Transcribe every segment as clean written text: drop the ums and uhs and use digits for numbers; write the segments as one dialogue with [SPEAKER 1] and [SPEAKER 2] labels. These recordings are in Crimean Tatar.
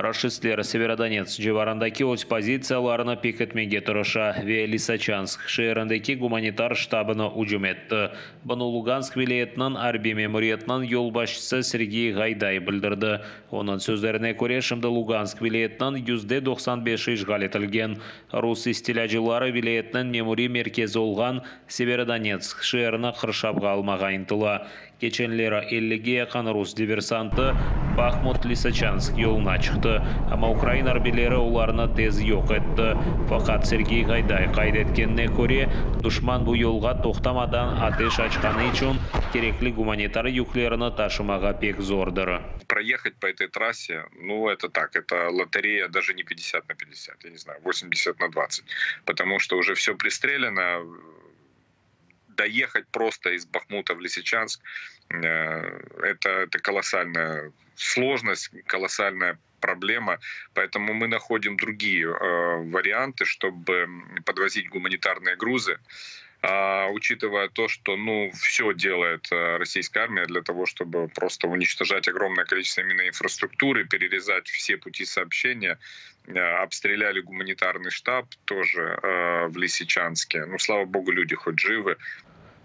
[SPEAKER 1] Raşistler Severodonets civarındaki öz pozitsiyalarını pekitmege tırışa ve Lisoçansk şeerindeki gumanitar ştabına ücüm etti. Bunı Lugansk vilâyetiniñ arbiy memuriyetiniñ yolbaşçısı Sergey Gayday bildirdi. Onıñ sözlerine köre, şimdi Lugansk vilâyetiniñ 95%-i işğal etilgen. Rus istilâcıları vilâyetniñ memuriy merkezi olğan Severodonetsk şeerini qırşavğa almağa ıntıla. Keçenleri 50-ge yaqın rus diversantı Bahmut-Lisoçansk yoluna çıqtı, amma ukrain arbiyleri olarnı tez yoq etti. Faqat Sergey Gayday qayd etkenine köre, duşman bu yolğa toqtamadan ateş açqanı içün kerekli gumanitar yüklerini taşımağa pek zordır.
[SPEAKER 2] Проехать по этой трассе, ну, это так, это лотерея даже не 50 на 50, я не знаю, 80 на 20. Потому что уже все пристрелено, доехать просто из Бахмута в Лисичанск, это колоссальная сложность, колоссальная проблема. Поэтому мы находим другие варианты, чтобы подвозить гуманитарные грузы. А, учитывая то, что, ну, все делает российская армия для того, чтобы просто уничтожать огромное количество именно инфраструктуры, перерезать все пути сообщения. Обстреляли гуманитарный штаб тоже в Лисичанске. Ну, слава богу, люди хоть живы.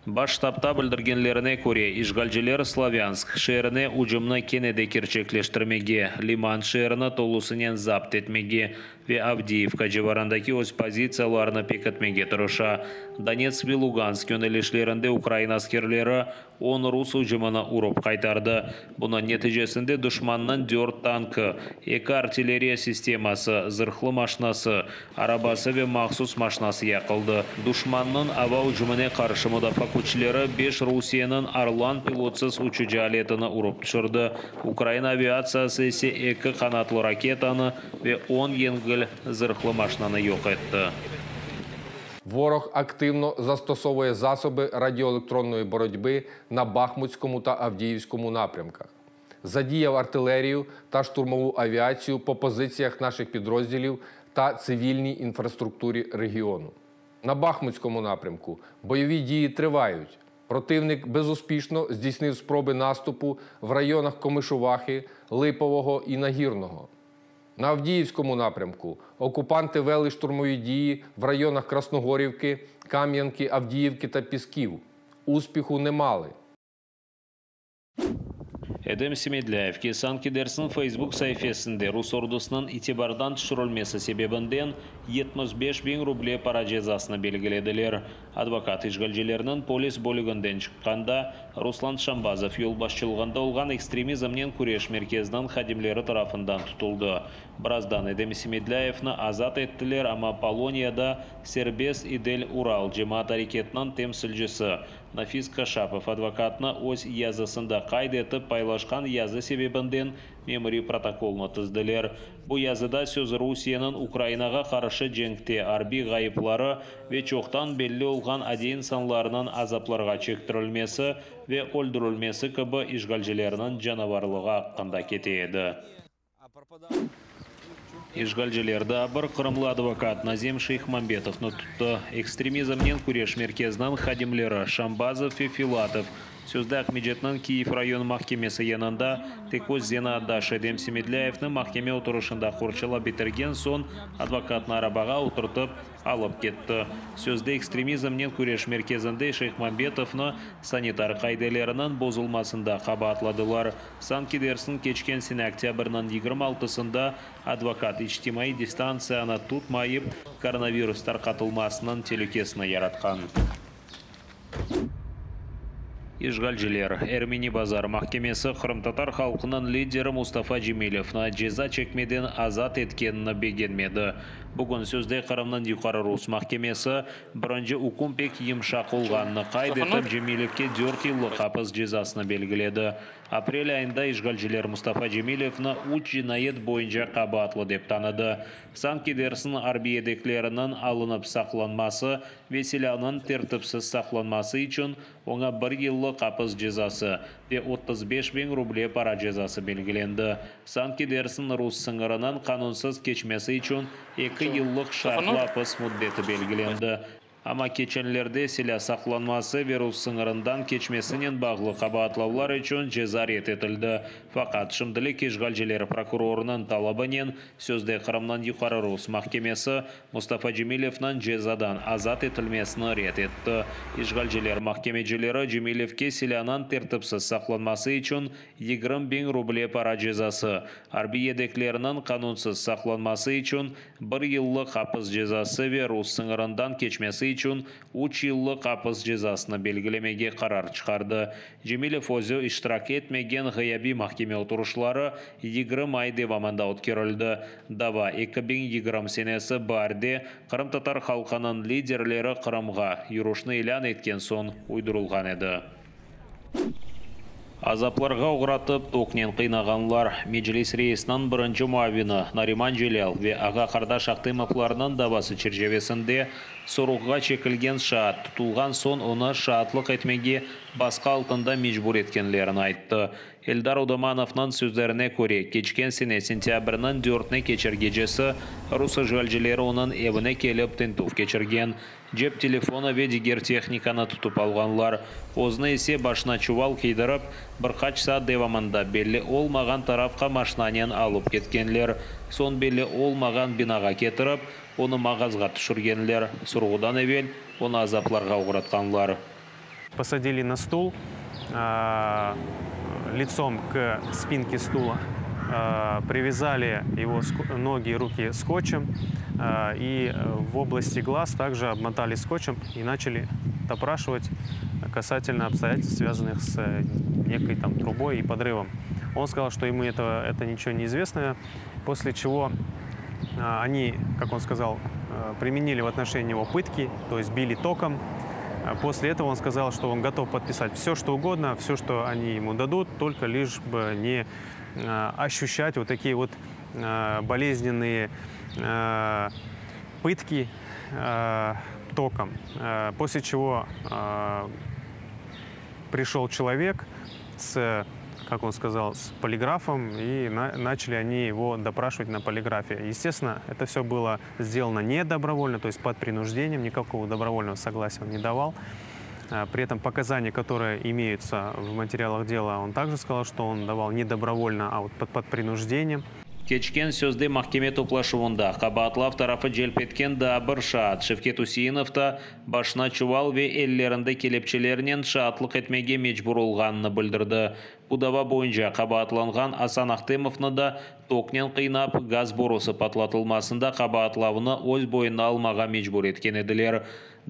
[SPEAKER 1] Baş ştabda bildirgenlerine köre, işğalciler Slavyansk şeerine ücümni kene de kerçekleştirmege, Liman şeerini tolusınen zapt etmege ve Avdiyivka civarındaki öz pozitsiyalarını pekitmege tırışa. Donetsk ve Lugansk yönelişlerinde ukrain askerleri 10 rus ücümini urıp qaytardı. Bunıñ neticesinde duşmannıñ 4 tankı, 2 artilleriya sisteması, zırhlı maşinası, arabası ve mahsus maşinası yaqıldı. Duşmannıñ ava ücümine qarşı mudafaa küçleri 5 Rusiyeniñ Orlan pilotsız uçucı aletini urıp tüşürdi. Ukraina aviatsiyası ise 2 qanatlı raketanı ve 10 yengil zırhlı maşinanı yoq etti.
[SPEAKER 3] Ворог активно застосовує засоби радіоелектронної боротьби на Бахмутському та Авдіївському напрямках. Задіяв артилерію та штурмову авіацію по позиціях наших підрозділів та цивільній інфраструктурі регіону. На Бахмутському напрямку бойові дії тривають. Противник безуспішно здійснив спроби наступу в районах Комишувахи, Липового і Нагірного. На Авдіївському напрямку окупанти вели штурмові дії в районах Красногорівки, Кам'янки, Авдіївки та Пісків. Успіху не мали.
[SPEAKER 1] Edem Semedlâyevge sanki dersiñ Facebook saifesinde rus ordusınıñ itibardan tüşürilmesi sebebinden 75 biñ ruble para cezasını belgilediler. Advokat işğalcilerniñ polis bölüginden çıqqanda Ruslan Şambazov yolbaşçılığında olğan ekstremizmnen küreş merkeziniñ hadimleri tarafından tutuldı. Birazdan Edem Semedlâyevni azat ettiler, amma Poloniyada Serbest İdel-Ural cemaat areketiniñ temsilcisi Nafis Kaşapov advokatnı öz yazısında qayd etip paylaşqan yazı sebebinden memuriy protokolnı tizdiler. Bu yazıda söz Rusiyeniñ Ukrainağa qarşı cenkte arbiy ğayıpları ve çoqtan belli olğan adiy insanlarnıñ azaplarğa çektirilmesi ve öldürilmesi kibi işğalcilerniñ canavarlığı aqqında kete edi. İşğalciler daa bir qırımlı advokat Nazim Şeyhmambetovnı tuttı. Ekstremizmnen küreş merkeziniñ hadimleri Şambazov ve Filatov sözde Aqmescitniñ Kiyev rayon mahkemesi yanında tek öz zenaatdaşı Edem Semedlâyevni mahkeme oturışında qorçalap bitirgen soñ advokatnı arabağa oturtıp alıp ketti. Sözde ekstremizmnen küreş merkezinde Şeyhmambetovnı sanitar qaideleriniñ bozulmasında qabaatladılar. Sanki dersiñ keçken sene oktâbrniñ 26-sında advokat içtimaiy distantsiyanı tutmayıp koronavirus tarqatılmasınıñ telükesini yaratqan. İşğalciler Ermeni Bazar mahkemesi qırımtatar halqınıñ lideri Mustafa Cemilevni ceza çekmeden azat etkenini begenmedi. Bugün sözde Qırımnıñ Yuqarı Rus mahkemesi birinci üküm pek yımşaq olğanını qayd etip Cemilevge 4 yıllıq apis cezasını belgiledi. Aprel ayında işğalciler Mustafa Cemilevni 3 cinayet boyunca qabaatlı dep tanıdı. Sanki dersiñ arbiy yedekleriniñ alınıp saqlanması ve silânıñ tertipsiz saqlanması içün oña bir yıllıq apis cezası ve 35 biñ ruble para cezası belgilendi. Sanki dersiñ rus sıñırınıñ qanunsız keçmesi içün 2 yıllıq şartlı apis müddeti belgilendi. Amma keçenlerde silâ saqlanması ve rus sıñırından keçmesinen bağlı qabaatlavlar içün ceza red etildi. Faqat şimdilik işğalciler prokurorınıñ talabınen sözde Qırımnıñ Yuqarı rus mahkemesi Mustafa Cemilevniñ cezadan azat etilmesini red etti. İşğalciler mahkemecileri Cemilevge silânıñ tertipsiz saqlanması içün 20 biñ ruble para cezası, arbiy yedekleriniñ qanunsız saqlanması içün bir yıllıq apis cezası ve rus sıñırından keçmesi içün 3 yıllıq apis cezasını belgilemege qarar çıqardı. Cemilev özü iştirak etmegen ğıyabiy mahkeme oturışları 20 ay devamında ötkerildi. Dava 2020 senesi baarde qırımtatar halqınıñ liderleri Qırımğa yürüşni ilân etken soñ uydurılğan edi. Azaplarğa oğratıp toknen qıynağanlar. Meclis reisiniñ birinci muavini Nariman Celâl ve ağa-qardaş Ahtemovlarnıñ davası çerçivesinde sorğuğa çekilgen şaat tutulğan soñ onı şaatlıq etmege basqı altında mecbur etkenlerini ayttı. Eldar Odamanovnıñ sözlerine köre, keçken sene sentâbrniñ 4-ne keçer gecesi rus işğalcileri onıñ evine kelip tintüv keçirgen. Cep telefonı ve diger tehnikanı tutıp alğanlar. Özüni ise başına çuval kiydirip, bir qaç saat devamında belli olmağan tarafqa maşinanen alıp ketkenler. Soñ belli olmağan binağa ketirip, onı mağazğa tüşürgenler. Sorğudan evel onı azaplarğa oğratqanlar.
[SPEAKER 4] Посадили на стул, лицом к спинке стула, привязали его ноги и руки скотчем и в области глаз также обмотали скотчем и начали допрашивать касательно обстоятельств, связанных с некой там трубой и подрывом. Он сказал, что ему это ничего не известно, после чего они, как он сказал, применили в отношении него пытки, то есть били током. После этого он сказал, что он готов подписать все, что угодно, все, что они ему дадут, только лишь бы не ощущать вот такие вот болезненные пытки током. После чего пришел человек с, как он сказал, с полиграфом, и начали они его допрашивать на полиграфе. Естественно, это все было сделано не добровольно, то есть под принуждением, никакого добровольного согласия он не давал. При этом показания, которые имеются в материалах дела, он также сказал, что он давал не добровольно, а вот под принуждением.
[SPEAKER 1] Keçken sözde mahkeme toplaşuvında qabaatlav tarafı celp etken daa bir şaat Şevket Useinov da başına çuval ve ellerinde kelepçelernen şaatlıq etmege mecbur olğanını bildirdi. Bu dava boyunca qabaatlanğan Asan Ahtemovnı da toknen qıynap gaz borusı patlatılmasında qabaatlavını öz boynuna almağa mecbur etken ediler.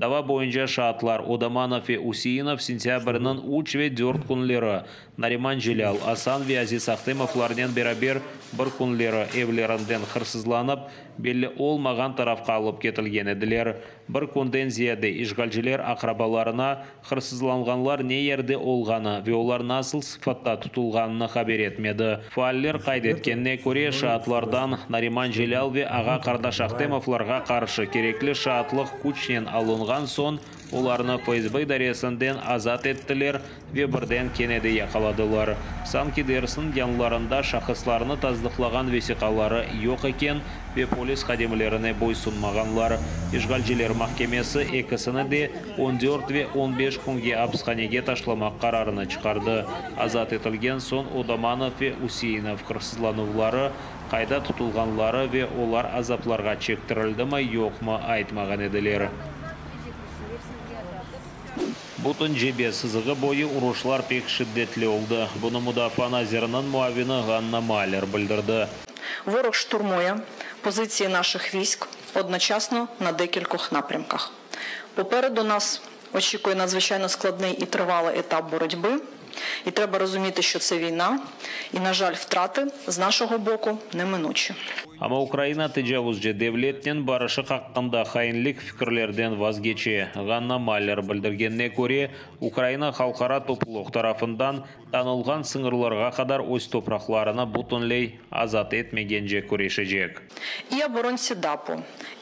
[SPEAKER 1] Dava boyunca şaatlar Odamanov ve Useinov sentâbrniñ 3 ve 4 künleri Nariman Celâl, Asan ve Aziz Ahtemovlarnen beraber bir künleri evlerinden hırsızlanıp, belli olmağan tarafqa alıp ketilgen ediler. Bir künden ziyade işğalciler aqrabalarına hırsızlanğanlar ne yerde olğanı ve olar nasıl sıfatta tutulğanını haber etmedi. Faaller qayd etkenine köre şaatlardan Nariman Celâl ve ağa-qardaş Ahtemovlarğa qarşı kerekli şaatlıq küçnen alınğan soñ olarnı FSB idaresinden azat ettiler ve birden kene de yaqaladılar. Sanki dersiñ yanlarında şahıslarını tasdıqlağan vesiqaları yoq eken ve polis hadimlerine boysunmağanlar. İşğalciler mahkemesi ekisini de 14 ve 15 künge apishanege taşlamaq qararını çıqardı. Azat etilgen soñ Odamanov ve Useinov hırsızlanuvları, qayda tutulğanları ve olar azaplarğa çektirildimi yoqmı aytmağan ediler. Bütün cebe sızığı boyu uruşlar pek şiddetli oldı. Bunı Mudafaa naziriniñ muavini Ğanna Malyar bildirdi.
[SPEAKER 5] Ворог штурмує позиції наших військ одночасно на декількох напрямках. Попереду нас очікує надзвичайно складний і тривалий етап боротьби. І треба розуміти, що це війна, і, на жаль, втрати з нашого боку неминучі.
[SPEAKER 1] Amma Ukraina tecavuzcı devletnen barışıq aqqında hainlik fikirlerden vazgeçe. Ğanna Malyar bildirgenine köre, Ukraina halqara toplulıq tarafından tanılğan sıñırlarğa qadar öz topraqlarını bütünley azat etmegence küreşecek.
[SPEAKER 5] І оборонці ДАПу,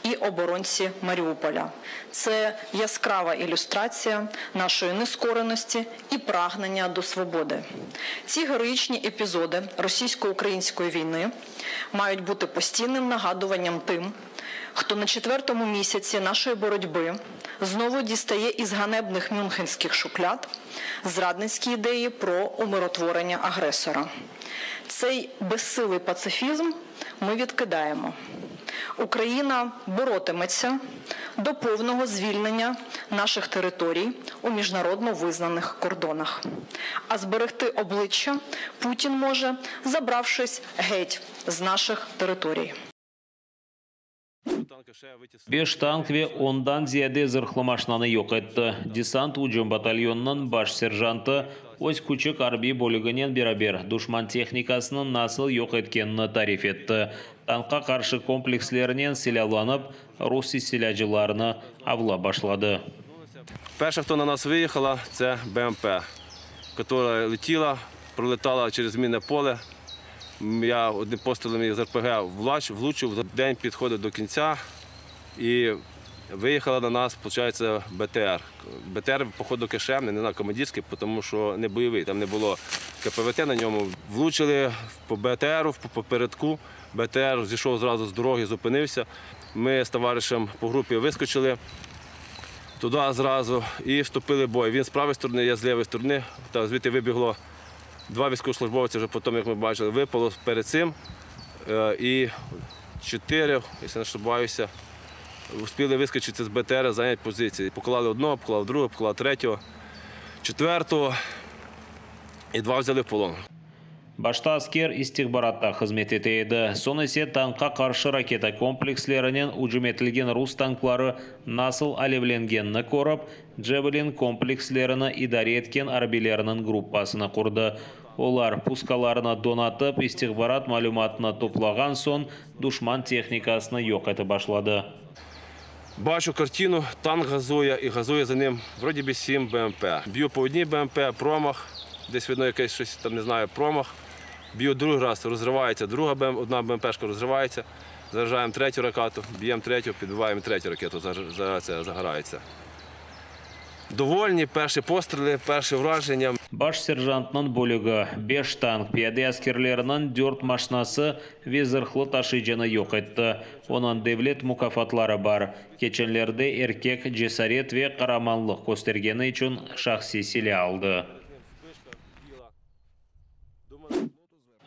[SPEAKER 5] і оборонці Маріуполя. Це яскрава ілюстрація нашої нескореності і прагнення до свободи. Ці героїчні епізоди російсько-української війни мають бути постійним нагадуванням тим, хто на четвертому місяці нашої боротьби знову дістає із ганебних мюнхенських шухляд зрадницькі ідеї про умиротворення агресора. Цей безсилий пацифізм ми відкидаємо. Україна боротиметься до повного звільнення наших територій у міжнародно визнаних кордонах. А зберегти обличчя Путін може, забравшись геть з наших територій.
[SPEAKER 1] Beş tank ve ondan ziyade zırhlı maşnanı yoq etti. Desant ücüm batalyonınıñ baş serjantı öz küçük arbiy bölüginen beraber duşman tehnikasını nasıl yoq etkenini tarif etti. Tankqa qarşı komplekslernen silâlanıp, rus istilâcılarını avlap başladı.
[SPEAKER 6] Перша, хто на нас виїхала, це БМП, яка летіла, пролетала через мінне поле. Я одним пострілом із РПГ влучив, день підходив до кінця і виїхала на нас, виходить, БТР. БТР, походу, кишемний, не знаю, командирський, тому що не бойовий, там не було КПВТ на ньому. Влучили по БТРу, по передку. БТР зійшов зразу з дороги, зупинився. Ми з товаришем по групі вискочили туди зразу і вступили в бой. Він з правої сторони, я з лівої сторони. Та звідти вибігло два військовослужбовці, вже потім, як ми бачили, випало перед цим. І чотири, якщо не ошибаюся, успіли вискочити з БТР, зайняти позиції. Поклали одного, поклали другого, поклали третього, четвертого і два взяли в полон.
[SPEAKER 1] Başta asker istihbaratta hızmet ete edi, soñ ise tankqa qarşı raketa komplekslerinen ücüm etilgen rus tankları nasıl alevlengenini körip, Javelin komplekslerini idare etken arbiylerniñ gruppasını qurdı. Olar puskalarını donatıp, istihbarat malümatını toplağan soñ, duşman tehnikasını yoq etip başladı.
[SPEAKER 6] Бачу картину, танк газує і газує за ним вроде бы 7 БМП. Б'ю по одній БМП, промах, десь видно якесь щось там, не знаю, промах. Б'ю другий раз, розривається, друга БМ, одна БМПшка розривається. Заряджаємо третю ракету, б'ємо третю, підбиваємо третю ракету, це, загорається. Довольні, перші постріли, перші враження.
[SPEAKER 1] Baş serjantnıñ bölügi beş tank, piyade askerleriniñ dört maşnası ve zırhlı taşıyıcını yoq etti. Onıñ devlet mukâfatları bar. Keçenlerde erkek cesaret ve qaramanlıq köstergeni içün şahsiy silâ aldı.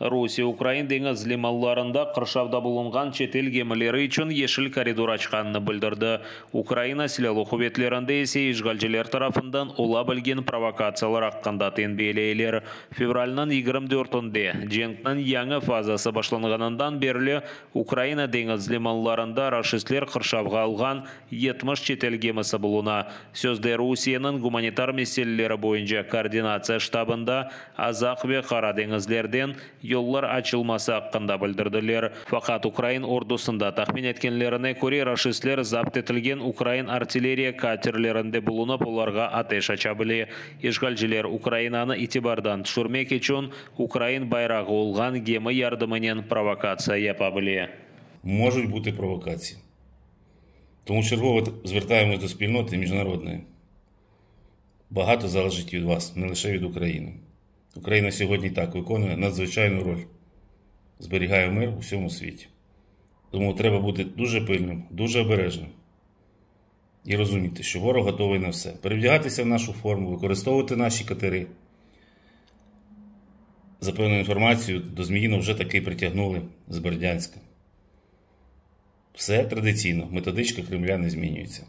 [SPEAKER 1] Rusiye ukrain deñiz limanlarında qırşavda bulunğan çetel gemileri içün yeşil koridor açqanını bildirdi. Ukraina Silâlı quvetlerinde ise işğalciler tarafından ola bilgen provokatsiyalar aqqında tenbiyeleyler. Fevralniñ 24-ünde cenkniñ yañı fazası başlanğanından berli Ukraina deñiz limanlarında raşistler qırşavğa alğan 70 çetel gemisi buluna. Sözde Rusiyeniñ gumanitar meseleleri boyunca koordinatsiya ştabında Azaq ve Qara deñizlerden yollar açılması aqqında bildirdiler. Faqat ukrain ordusında tahmin etkenlerine köre, raşistler zapt etilgen ukrain artilleriya katerlerinde bulunıp, olarğa ateş aça bile. İşğalciler Ukrainanı itibardan tüşürmek içün ukrain bayrağı olğan gemi yardımınen provokatsiya yapa bile.
[SPEAKER 7] Можуть бути провокації. Тому вчергове звертаємось до спільноти міжнародної. Багато залежить від вас, не лише від України. Україна сьогодні так виконує надзвичайну роль, зберігає мир у всьому світі. Тому треба бути дуже пильним, дуже обережним і розуміти, що ворог готовий на все. Перевдягатися в нашу форму, використовувати наші катери. За певною інформацією, до Зміїного вже таки притягнули з Бердянська. Все традиційно, методичка Кремля не змінюється.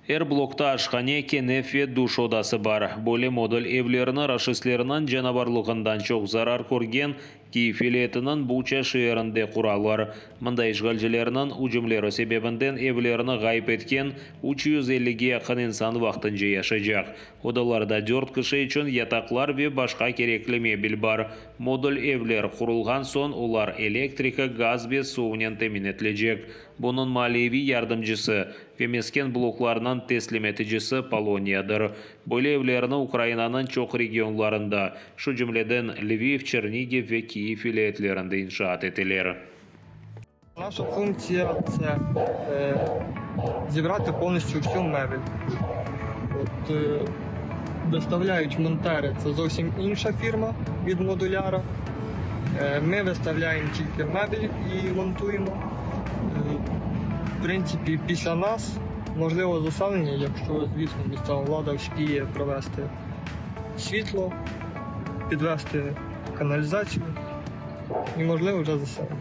[SPEAKER 1] Er blokta aşhane, kenef ve duş odası bar. Böyle modul evlerni raşistlerniñ canavarlığından çoq zarar körgen Kiyev vilâyetiniñ Buça şeerinde quralar. Mında işğalcilerniñ ücümleri sebebinden evlerini ğayıp etken 350-ge yaqın insan vaqtınca yaşaycaq. Odalarda dört kişi içün yataqlar ve başqa kerekli mebel bar. Modul evler qurulğan soñ olar elektrika, gaz ve suvnen temin etilecek. Bunıñ maliyeviy yardımcısı ve mesken bloklarınıñ teslim eticisi Poloniyadır. Böyle evlerni Ukrainanıñ çoq regionlarında, şu cümleden Lviv, Çernigiv ve Kiyev vilâyetlerinde inşaat eteler.
[SPEAKER 8] Наша функція це зібрати повністю всю мебель. От, доставляють монтери, це зовсім інша фірма від модуляра. Ми виставляємо тільки мебель і монтуємо. В принципі, після нас можливо заселення, якщо, звісно, місцева влада вспіє провести світло, підвести каналізацію і, можливо, вже заселення.